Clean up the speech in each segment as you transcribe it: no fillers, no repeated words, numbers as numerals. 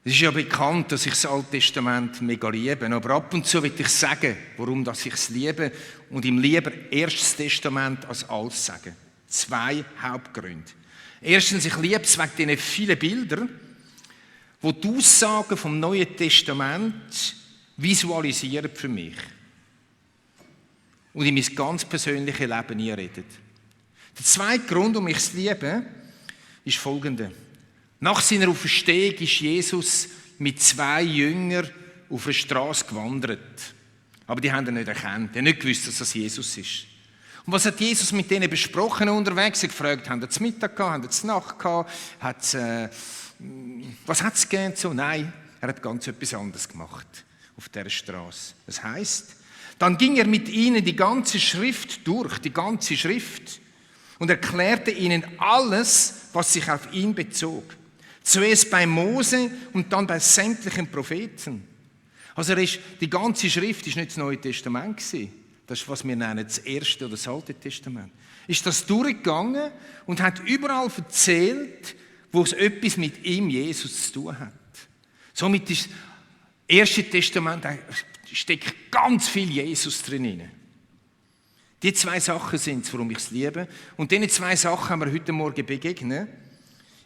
Es ist ja bekannt, dass ich das Alte Testament mega liebe, aber ab und zu will ich sagen, warum ich es liebe und ihm lieber Erstes Testament als Altes sagen. 2 Hauptgründe. Erstens, ich liebe es wegen diesen vielen Bildern, die die Aussagen vom Neuen Testament visualisieren für mich und in mein ganz persönliches Leben einreden. Der zweite Grund, warum ich es liebe, ist folgender. Nach seiner Auferstehung ist Jesus mit 2 Jüngern auf einer Straße gewandert. Aber die haben ihn nicht erkannt. Die haben nicht gewusst, dass das Jesus ist. Und was hat Jesus mit denen besprochen unterwegs? Er hat gefragt, haben sie zu Mittag gehabt, haben sie zu Nacht gehabt? Was hat es gegeben? So, nein, er hat ganz etwas anderes gemacht auf dieser Straße. Das heisst, dann ging er mit ihnen die ganze Schrift durch, die ganze Schrift, und erklärte ihnen alles, was sich auf ihn bezog. Zuerst bei Mose und dann bei sämtlichen Propheten. Also die ganze Schrift ist nicht das Neue Testament gewesen. Das ist, was wir nennen, das Erste oder das Alte Testament. Ist das durchgegangen und hat überall erzählt, wo es etwas mit ihm, Jesus, zu tun hat. Somit ist das Erste Testament, da steckt ganz viel Jesus drin. Die 2 Sachen sind es, warum ich es liebe. Und diese 2 Sachen haben wir heute Morgen begegnet.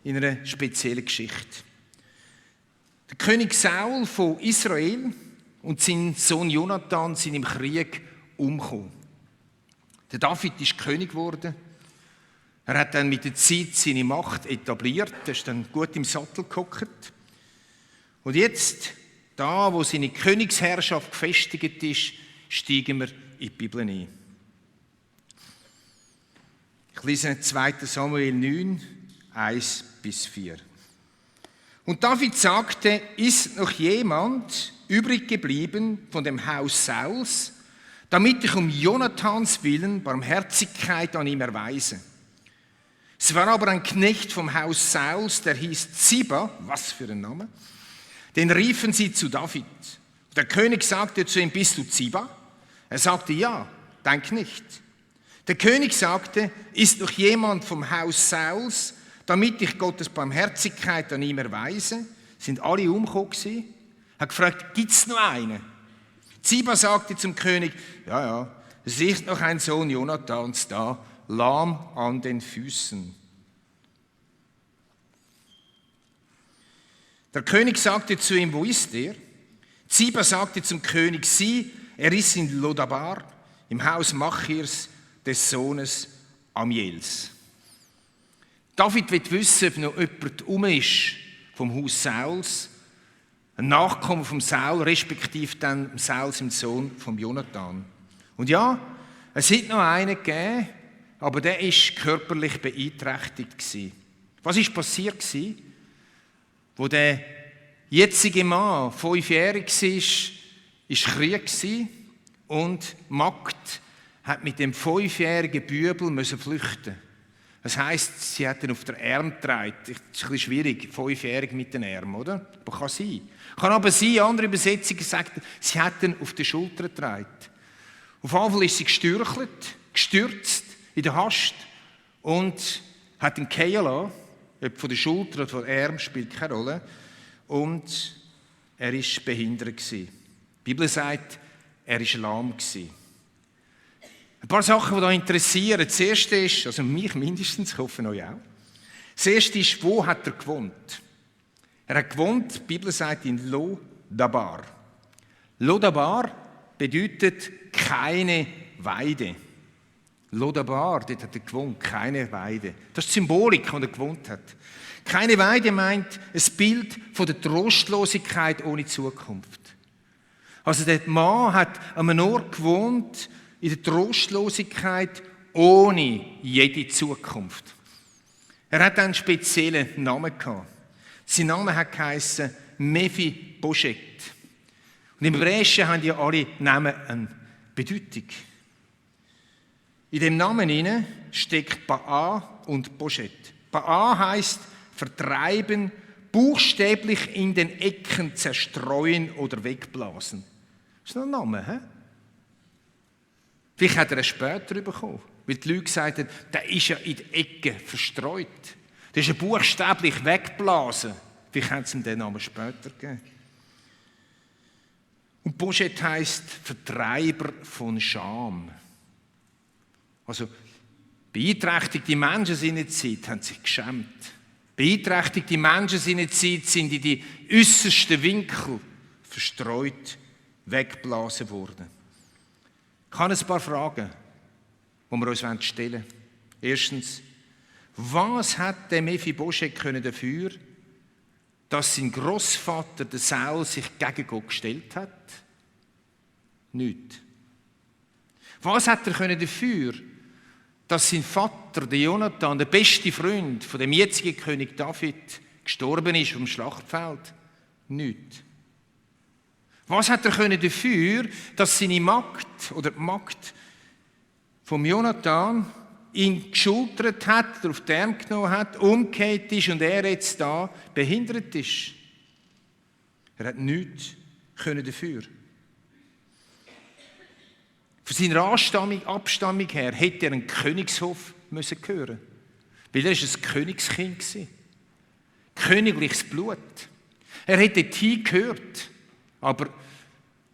In einer speziellen Geschichte. Der König Saul von Israel und sein Sohn Jonathan sind im Krieg umgekommen. Der David ist König geworden. Er hat dann mit der Zeit seine Macht etabliert. Er ist dann gut im Sattel gehockt. Und jetzt, da wo seine Königsherrschaft gefestigt ist, steigen wir in die Bibel ein. Ich lese 2. Samuel 9, 1-4. Und David sagte, ist noch jemand übrig geblieben von dem Haus Sauls, damit ich um Jonathans willen Barmherzigkeit an ihm erweise. Es war aber ein Knecht vom Haus Sauls, der hieß Ziba, was für ein Name, den riefen sie zu David. Der König sagte zu ihm, bist du Ziba? Er sagte, ja, dein Knecht. Der König sagte, ist noch jemand vom Haus Sauls, damit ich Gottes Barmherzigkeit an ihm erweise? Sind alle umgekommen gewesen? Er hat gefragt, gibt es noch einen? Ziba sagte zum König, ja, es ist noch ein Sohn Jonathans da, lahm an den Füßen. Der König sagte zu ihm, wo ist er? Ziba sagte zum König, sieh, er ist in Lodabar, im Haus Machirs, des Sohnes Amiels. David will wissen, ob noch jemand ist vom Haus Sauls, ein Nachkommen vom Saul, respektive dann Saul, sein Sohn vom Jonathan. Und ja, es hat noch einen gegeben, aber der war körperlich beeinträchtigt gewesen. Was ist passiert gewesen? Wo der jetzige Mann 5-jährig war Krieg und Magd hat mit dem 5-jährigen Bübel flüchten. Das heisst, sie hat ihn auf der Arm getragen. Das ist ein bisschen schwierig, 5-jährig mit den Armen, oder? Aber kann sein. Kann aber sein, andere Übersetzungen sagen, sie hat ihn auf der Schulter getragen. Auf jeden Fall ist sie gestürzt in der Hast und hat ihn fallen lassen. Ob von der Schulter oder von der Arm spielt keine Rolle. Und er war behindert. Die Bibel sagt, er war lahm. Ein paar Sachen, die da interessieren. Das erste ist, also mich mindestens, ich hoffe euch auch. Das erste ist, wo hat er gewohnt? Er hat gewohnt, die Bibel sagt, in Lodabar. Lodabar bedeutet keine Weide. Lodabar, dort hat er gewohnt, keine Weide. Das ist die Symbolik, wo er gewohnt hat. Keine Weide meint ein Bild von der Trostlosigkeit ohne Zukunft. Also der Mann hat an einem Ort gewohnt, in der Trostlosigkeit ohne jede Zukunft. Er hat einen speziellen Namen gehabt. Sein Name hat geheissen Mephibosheth. Und im Hebräischen haben ja alle Namen eine Bedeutung. In dem Namen steckt Ba'a und Bosheth. Ba'a heisst vertreiben, buchstäblich in den Ecken zerstreuen oder wegblasen. Das ist noch ein Name, hä? Vielleicht hat er es später bekommen, weil die Leute gesagt haben, der ist ja in die Ecke verstreut. Der ist ja buchstäblich weggeblasen. Vielleicht haben sie ihm den Namen später gegeben. Und Boschet heisst Vertreiber von Scham. Also beeinträchtigte Menschen seiner Zeit haben sich geschämt. Beeinträchtigte Menschen seiner Zeit sind in die äußersten Winkel verstreut, weggeblasen worden. Ich habe ein paar Fragen, die wir uns stellen wollen. Erstens, was hat der Mephibosheth dafür, dass sein Großvater, der Saul, sich gegen Gott gestellt hat? Nichts. Was hat er dafür, dass sein Vater, der Jonathan, der beste Freund von dem jetzigen König David, gestorben ist vom Schlachtfeld? Nichts. Was hat er dafür, dass seine Magd oder die Magd vom Jonathan ihn geschultert hat, auf die Arme genommen hat, umgekehrt ist und er jetzt da behindert ist? Er hat nichts dafür. Von seiner Abstammung her hätte er einen Königshof müssen gehören, weil er ein Königskind war. Königliches Blut. Er hätte dorthin gehört, aber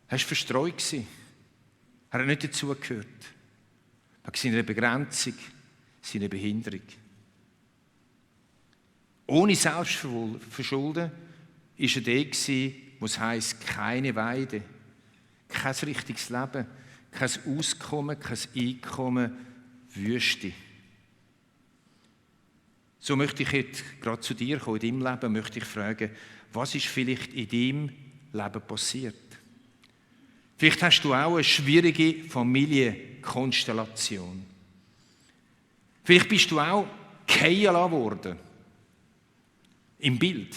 er war verstreut. Er hat nicht dazugehört. Wegen seiner Begrenzung, seiner Behinderung. Ohne Selbstverschulden war er der, wo es heisst, keine Weide, kein richtiges Leben, kein Auskommen, kein Einkommen, Wüste. So möchte ich jetzt gerade zu dir kommen, in deinem Leben, möchte ich fragen, was ist vielleicht in deinem Leben passiert? Vielleicht hast du auch eine schwierige Familienkonstellation. Vielleicht bist du auch fallen worden. Im Bild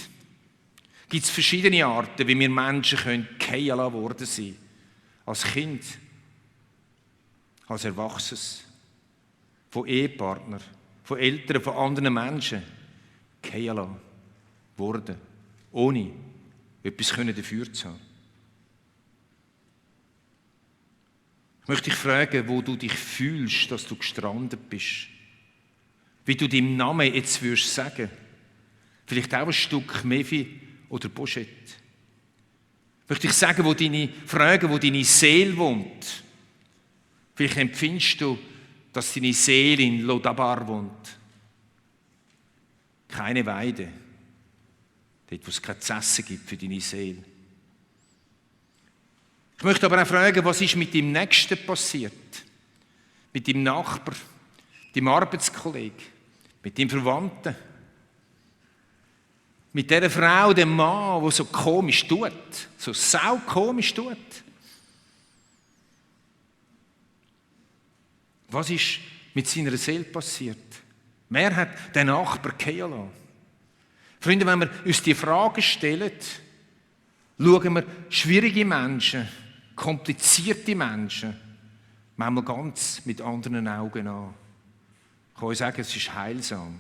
gibt es verschiedene Arten, wie wir Menschen fallen worden sein. Als Kind, als Erwachsenes, von Ehepartnern, von Eltern, von anderen Menschen fallen worden, ohne etwas dafür zu haben. Ich möchte dich fragen, wo du dich fühlst, dass du gestrandet bist. Wie du deinem Namen jetzt würdest sagen. Vielleicht auch ein Stück Mephi oder Boschet. Ich möchte dich sagen, wo deine Seele wohnt. Vielleicht empfindest du, dass deine Seele in Lodabar wohnt. Keine Weide. Dort, wo es kein Essen gibt für deine Seele. Ich möchte aber auch fragen, was ist mit deinem Nächsten passiert? Mit deinem Nachbar, deinem Arbeitskollegen, mit deinem Verwandten? Mit dieser Frau, dem Mann, der so komisch tut, so saukomisch tut? Was ist mit seiner Seele passiert? Wer hat den Nachbar fallen lassen? Freunde, wenn wir uns die Fragen stellen, schauen wir schwierige Menschen, komplizierte Menschen, manchmal ganz mit anderen Augen an. Ich kann euch sagen, es ist heilsam.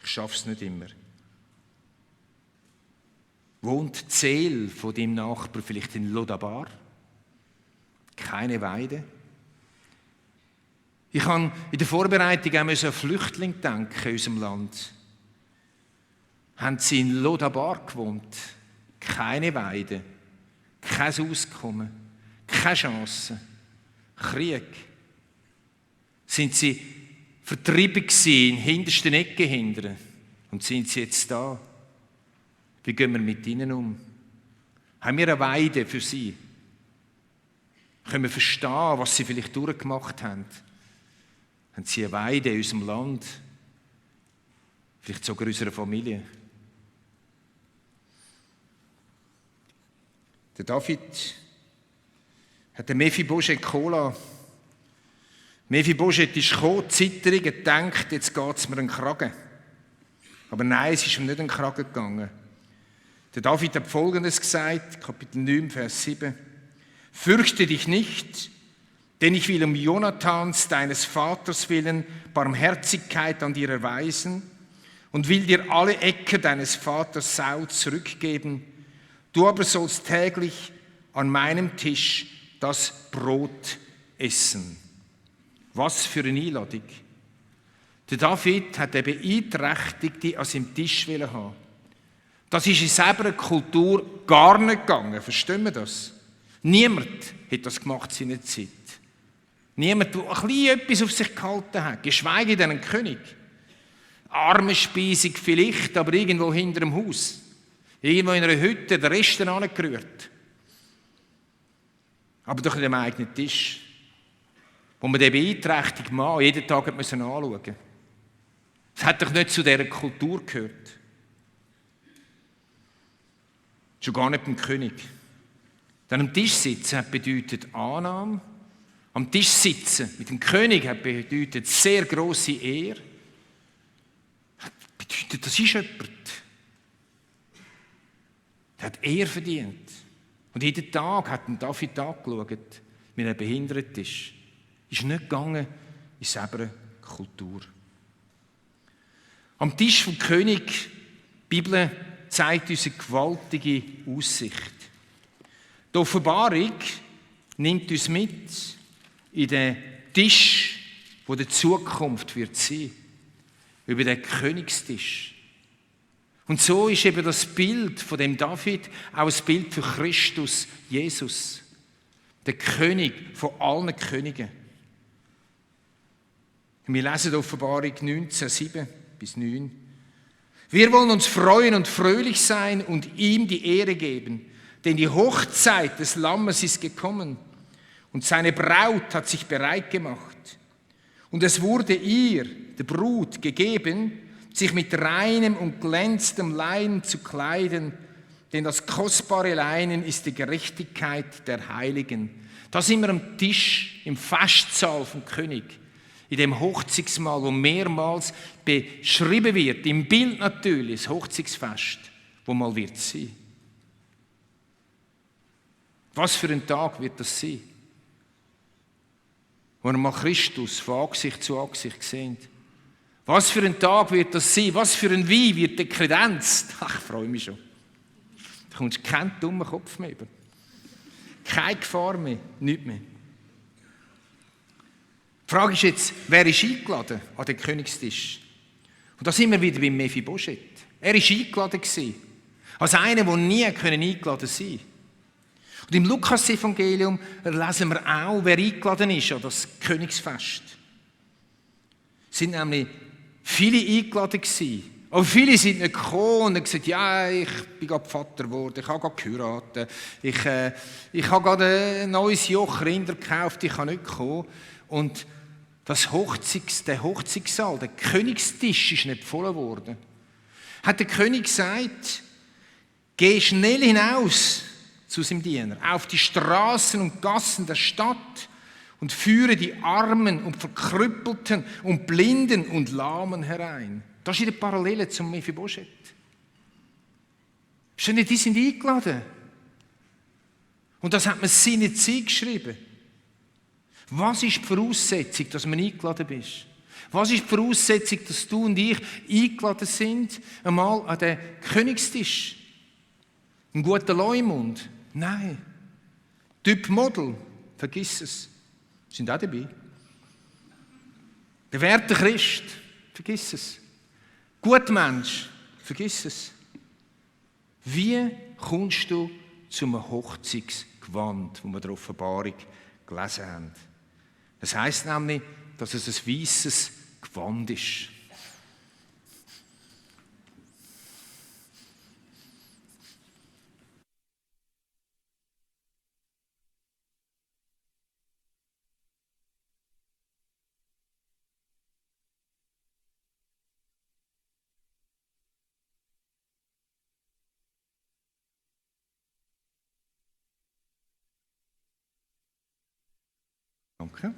Ich schaffe es nicht immer. Wohnt die Seele von deinem Nachbar vielleicht in Lodabar? Keine Weide? Ich habe in der Vorbereitung auch an Flüchtlinge denken in unserem Land. Haben sie in Lodabar gewohnt? Keine Weide, kein Auskommen, keine Chance, Krieg. Sind sie vertrieben gewesen, in hintersten Ecken hindern? Und sind sie jetzt da? Wie gehen wir mit ihnen um? Haben wir eine Weide für sie? Können wir verstehen, was sie vielleicht durchgemacht haben? Haben sie eine Weide in unserem Land? Vielleicht sogar in unserer Familie? Der David hat den Mephibosheth geholt. Mephibosheth ist gekommen, zitterig, und denkt, jetzt geht es mir an den Kragen. Aber nein, es ist ihm nicht an den Kragen gegangen. Der David hat Folgendes gesagt, Kapitel 9, Vers 7. Fürchte dich nicht, denn ich will um Jonathans, deines Vaters willen, Barmherzigkeit an dir erweisen und will dir alle Äcker deines Vaters Saul zurückgeben. Du aber sollst täglich an meinem Tisch das Brot essen. Was für eine Einladung. Der David hat den Beeinträchtigten an seinem Tisch haben. Das ist in selber Kultur gar nicht gegangen. Verstehen wir das? Niemand hat das gemacht in seiner Zeit. Niemand, der ein bisschen etwas auf sich gehalten hat, geschweige denn ein König. Armenspeisung vielleicht, aber irgendwo hinter dem Haus. Irgendwo in einer Hütte, der Rest angerührt. Aber doch nicht am eigenen Tisch, wo man den beeinträchtigten Mann jeden Tag anschauen musste. Das hat doch nicht zu dieser Kultur gehört. Schon gar nicht beim König. Dann am Tisch sitzen hat bedeutet Annahme. Am Tisch sitzen mit dem König hat bedeutet sehr grosse Ehre. Hat bedeutet, das ist jemand. Der hat Ehre verdient. Und jeden Tag hat David angeschaut, wie er behindert ist. Ist nicht gegangen in selber Kultur. Am Tisch vom König, die Bibel zeigt uns eine gewaltige Aussicht. Die Offenbarung nimmt uns mit in den Tisch, wo der Zukunft wird sein, über den Königstisch. Und so ist eben das Bild von dem David auch ein Bild für Christus, Jesus, der König von allen Königen. Wir lesen die Offenbarung 19, 7 bis 9. Wir wollen uns freuen und fröhlich sein und ihm die Ehre geben, denn die Hochzeit des Lammes ist gekommen und seine Braut hat sich bereit gemacht. Und es wurde ihr, der Brut, gegeben, sich mit reinem und glänzendem Leinen zu kleiden, denn das kostbare Leinen ist die Gerechtigkeit der Heiligen. Da sind wir am Tisch im Festsaal vom König, in dem Hochzeitsmahl, wo mehrmals beschrieben wird, im Bild natürlich, das Hochzeitsfest, wo mal wird sein. Was für ein Tag wird das sein? Wo wir mal Christus von Angesicht zu Angesicht sehen. Was für ein Tag wird das sein? Was für ein Wein wird dekredenzt? Ach, ich freue mich schon. Da kommst du keinen dummen Kopf mehr über. Keine Gefahr mehr, nichts mehr. Die Frage ist jetzt, wer ist eingeladen an den Königstisch? Und da sind wir wieder beim Mephibosheth. Er war eingeladen als einer, der nie eingeladen sein konnte. Und im Lukas-Evangelium lesen wir auch, wer eingeladen ist an das Königsfest. Es sind nämlich viele eingeladen gewesen. Aber viele sind nicht gekommen und haben gesagt, ja, ich bin gerade Vater geworden, ich habe gerade geheiratet, ich habe gerade ein neues Joch Rinder gekauft, ich kann nicht kommen. Und der Hochzeitssaal, der Königstisch ist nicht voll geworden. Hat der König gesagt, geh schnell hinaus zu seinem Diener, auf die Straßen und Gassen der Stadt und führe die Armen und Verkrüppelten und Blinden und Lahmen herein. Das ist eine Parallele zum Mephibosheth. Schön, die sind eingeladen. Und das hat man seine Zeit geschrieben. Was ist die Voraussetzung, dass man eingeladen bist? Was ist die Voraussetzung, dass du und ich eingeladen sind, einmal an den Königstisch? Ein guter Leumund? Nein. Typ Model? Vergiss es. Sind auch dabei. Bewährter Christ? Vergiss es. Guter Mensch? Vergiss es. Wie kommst du zum Hochzeitsgewand, wo wir in der Offenbarung gelesen haben? Das heisst nämlich, dass es ein weisses Gewand ist. Danke.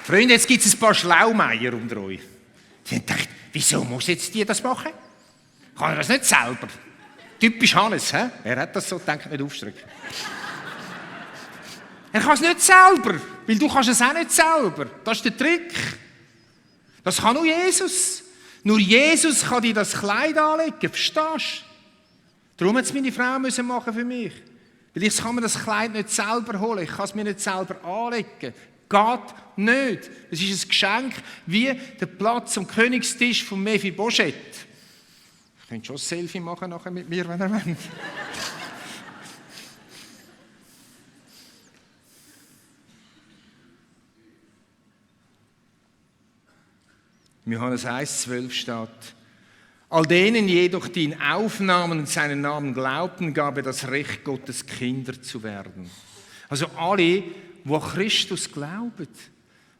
Freunde, jetzt gibt es ein paar Schlaumeier unter euch. Die haben gedacht, wieso muss jetzt die das machen? Kann er das nicht selber? Typisch Hannes, hä? Er hat das so gedacht, nicht aufstrecken. Er kann es nicht selber, weil du kannst es auch nicht selber. Das ist der Trick. Das kann nur Jesus. Nur Jesus kann dir das Kleid anlegen, verstehst du? Darum hat es meine Frau müssen machen für mich. Weil ich kann mir das Kleid nicht selber holen, ich kann es mir nicht selber anlegen. Geht Geht nicht. Es ist ein Geschenk, wie der Platz am Königstisch von Mephibosheth. Ihr könnt schon ein Selfie machen nachher mit mir, wenn ihr wollt. Im Johannes 1,12 steht: All denen jedoch, die ihn aufnahmen und seinen Namen glaubten, gab er das Recht, Gottes Kinder zu werden. Also alle, die an Christus glauben,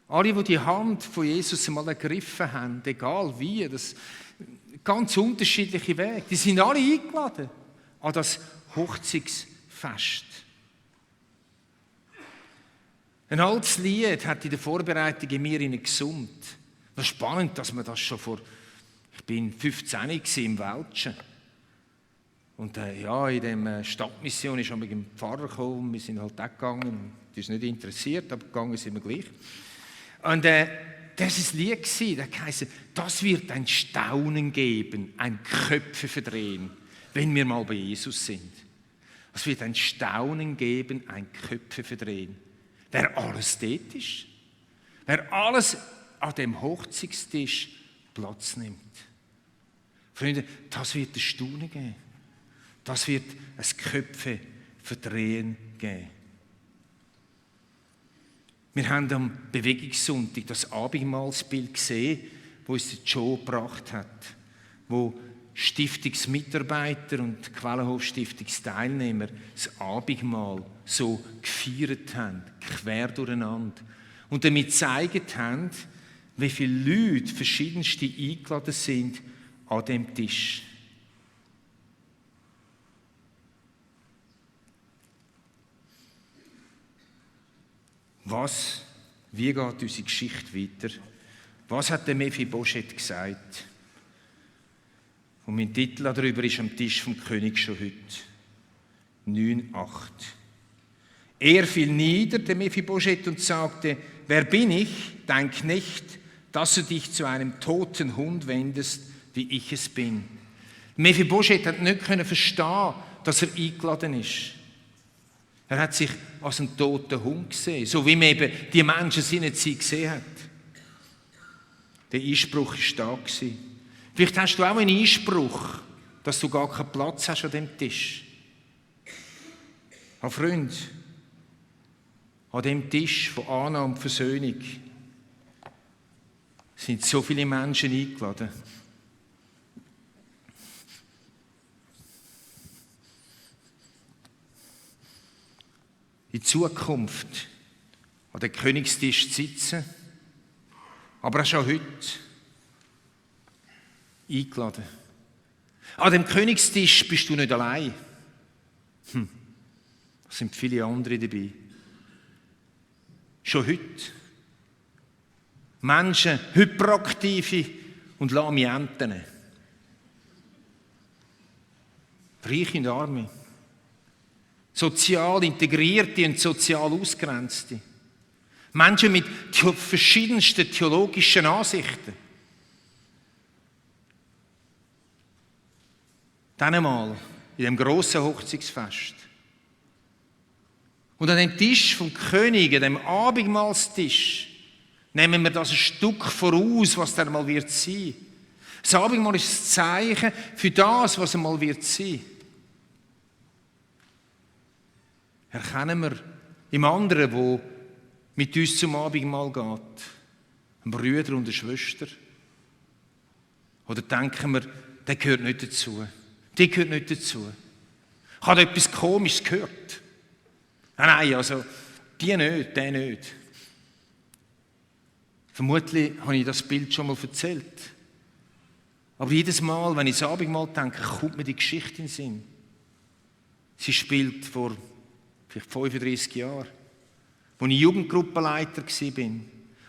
alle, die die Hand von Jesus einmal ergriffen haben, egal wie, das ganz unterschiedliche Wege, die sind alle eingeladen an das Hochzeitsfest. Ein altes Lied hat in der Vorbereitung in mir gesummt. Das ist spannend, dass man das schon ich bin 15 im Welschen. Und in der Stadtmission ist mit dem Pfarrer gekommen, wir sind halt auch gegangen. Das ist nicht interessiert, aber gegangen sind wir gleich. Und das war ein Lied, das heisst, das wird ein Staunen geben, ein Köpfe verdrehen, wenn wir mal bei Jesus sind. Es wird ein Staunen geben, ein Köpfe verdrehen. Wer alles dort ist, wer alles an dem Hochzeitstisch Platz nimmt. Freunde, das wird ein Staunen geben. Das wird ein Köpfe verdrehen geben. Wir haben am Bewegungssonntag das Abendmahlsbild gesehen, das uns Joe gebracht hat, wo Stiftungsmitarbeiter und Quellenhof-Stiftungsteilnehmer das Abendmahl so gefeiert haben, quer durcheinander. Und damit gezeigt haben, wie viele Leute, verschiedenste eingeladen sind an dem Tisch. Wie geht unsere Geschichte weiter? Was hat der Mephibosheth gesagt? Und mein Titel darüber ist am Tisch vom König schon heute. 9,8. Er fiel nieder, der Mephibosheth, und sagte: Wer bin ich, dein Knecht, dass du dich zu einem toten Hund wendest, wie ich es bin? Mephibosheth hat nicht verstehen, dass er eingeladen ist. Er hat sich als einen toten Hund gesehen, so wie man eben die Menschen seiner Zeit gesehen hat. Der Einspruch war da. Vielleicht hast du auch einen Einspruch, dass du gar keinen Platz hast an dem Tisch. Aber Freund, an dem Tisch von Annahme und Versöhnung sind so viele Menschen eingeladen. In Zukunft an den Königstisch zu sitzen, aber auch schon heute eingeladen. An dem Königstisch bist du nicht allein. Es sind viele andere dabei. Schon heute. Menschen, hyperaktive und lahme Enten. Reiche und Arme. Sozial Integrierte und sozial Ausgrenzte. Menschen mit verschiedensten theologischen Ansichten. Dann einmal in dem grossen Hochzeitsfest. Und an dem Tisch vom König, an dem Abendmahlstisch, nehmen wir das ein Stück voraus, was dann mal wird sein. Das Abendmahl ist das Zeichen für das, was einmal wird sein. Erkennen wir im anderen, der mit uns zum Abendmahl geht, einen Bruder und eine Schwester? Oder denken wir, der gehört nicht dazu? Die gehört nicht dazu. Ich habe etwas Komisches gehört. Nein, also die nicht, der nicht. Vermutlich habe ich das Bild schon mal erzählt. Aber jedes Mal, wenn ich das Abendmahl denke, kommt mir die Geschichte in den Sinn. Sie spielt vor vielleicht 35 Jahren, als ich Jugendgruppenleiter war.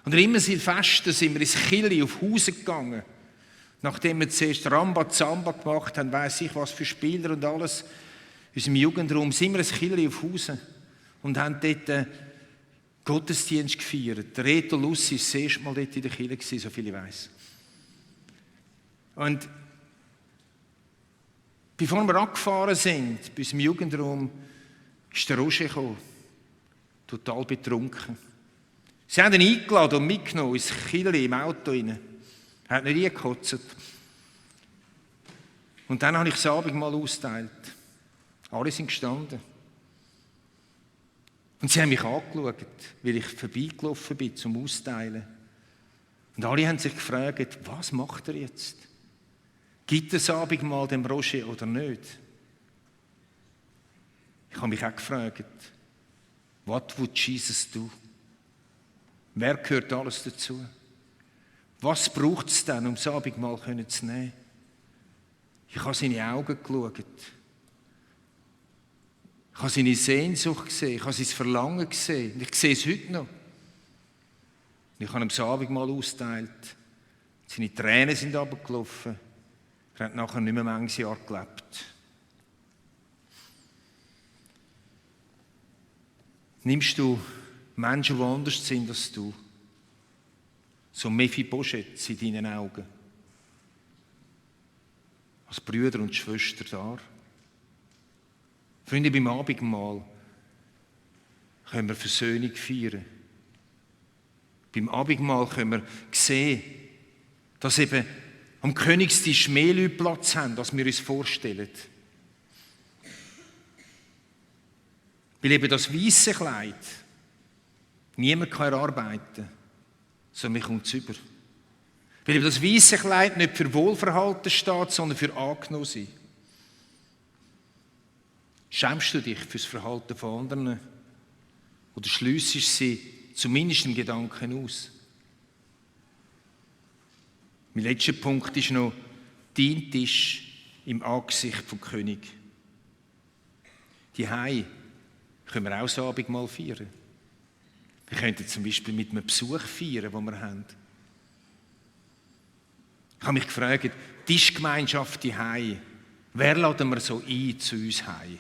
Und immer Silvester sind wir ins Chili auf Hause gegangen. Nachdem wir zuerst Ramba-Zamba gemacht haben, weiss ich was für Spieler und alles, in unserem Jugendraum, sind wir ins Chili auf Hause und haben dort Gottesdienst gefeiert. Der Reto Lussi war das erste Mal dort in der Kirche, so viel ich weiss. Und bevor wir angefahren sind, bei unserem Jugendraum, ist der Roger gekommen, total betrunken. Sie haben ihn eingeladen und mitgenommen ins Kille im Auto rein. Er hat nicht gekotzt. Und dann habe ich das Abendmahl ausgeteilt. Alle sind gestanden. Und sie haben mich angeschaut, weil ich vorbeigelaufen bin zum Austeilen. Und alle haben sich gefragt, was macht er jetzt? Gibt es Abendmahl dem Roger oder nicht? Ich habe mich auch gefragt, what would Jesus do? Wer gehört alles dazu? Was braucht es denn, um das Abendmahl zu nehmen? Ich habe seine Augen geschaut. Ich habe seine Sehnsucht gesehen. Ich habe sein Verlangen gesehen. Und ich sehe es heute noch. Und ich habe ihm das Abendmahl ausgeteilt. Seine Tränen sind runtergelaufen. Er hat nachher nicht mehr manches Jahr gelebt. Nimmst du Menschen, die anders sind als du, so Mephibosheth in deinen Augen, als Brüder und Schwestern da? Freunde, beim Abendmahl können wir Versöhnung feiern. Beim Abendmahl können wir sehen, dass eben am Königstisch mehr Leute Platz haben, als wir uns vorstellen. Weil eben das weisse Kleid niemand kann erarbeiten, sondern mir kommt es über. Weil eben das weisse Kleid nicht für Wohlverhalten steht, sondern für angenommen sein. Schämst du dich für das Verhalten von anderen? Oder schliessest sie zumindest im Gedanken aus? Mein letzter Punkt ist noch dein Tisch im Angesicht vom König. Die Hei können wir auch das Abendmahl feiern. Wir könnten zum Beispiel mit einem Besuch feiern, den wir haben. Ich habe mich gefragt, Tischgemeinschaft die Hei, wer laden wir so ein zu uns heim?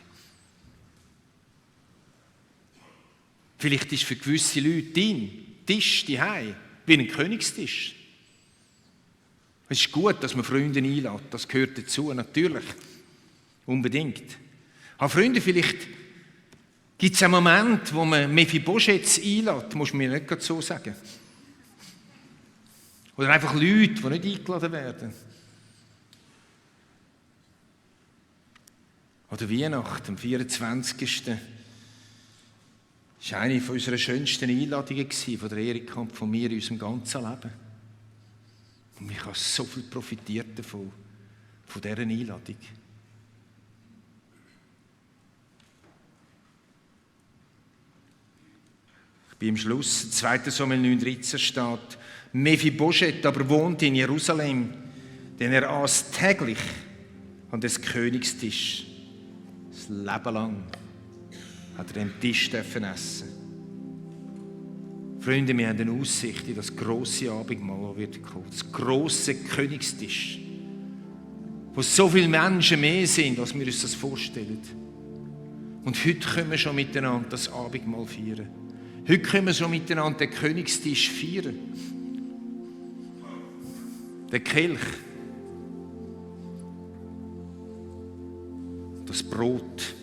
Vielleicht ist für gewisse Leute dein Tisch die Hei wie ein Königstisch. Es ist gut, dass man Freunde einlädt, das gehört dazu, natürlich, unbedingt. Aber Freunde, vielleicht gibt es einen Moment, wo man Mephibosheth einlädt, muss man mir nicht gerade so sagen. Oder einfach Leute, die nicht eingeladen werden. Oder Weihnachten, am 24. Das war eine unserer schönsten Einladungen von der Erika und von mir in unserem ganzen Leben. Und ich habe so viel profitiert davon, von dieser Einladung. Ich bin am Schluss, 2. Samuel 9,13 steht, Mephibosheth aber wohnte in Jerusalem, denn er aß täglich an des Königstisch. Das Leben lang hat er am Tisch essen. Freunde, wir haben eine Aussicht in das grosse Abendmahl, das wird kommen. Das grosse Königstisch, wo so viele Menschen mehr sind, als wir uns das vorstellen. Und heute können wir schon miteinander das Abendmahl feiern. Heute können wir schon miteinander den Königstisch feiern. Den Kelch. Das Brot.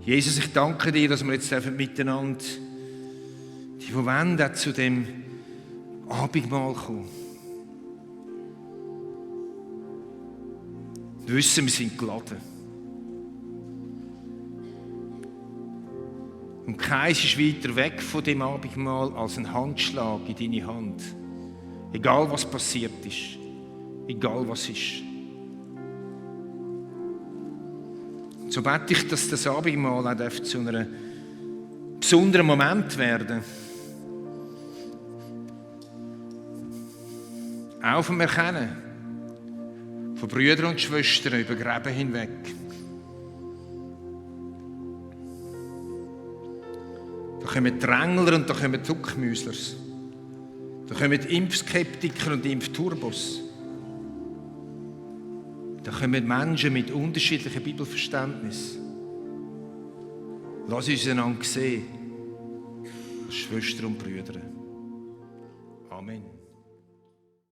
Jesus, ich danke dir, dass wir jetzt miteinander, die wollen, auch zu dem Abendmahl kommen. Wir wissen, wir sind geladen. Und keins ist weiter weg von dem Abendmahl als ein Handschlag in deine Hand. Egal was passiert ist. Egal was ist. So bete ich, dass das Abendmahl auch zu einem besonderen Moment werden darf. Auch vom Erkennen von Brüdern und Schwestern über Gräben hinweg. Da kommen Drängler und da kommen Zuckmüslers. Da kommen Impfskeptiker und Impfturbos. Da kommen Menschen mit unterschiedlichen Bibelverständnissen. Lass uns einander sehen, als Schwestern und Brüder. Amen.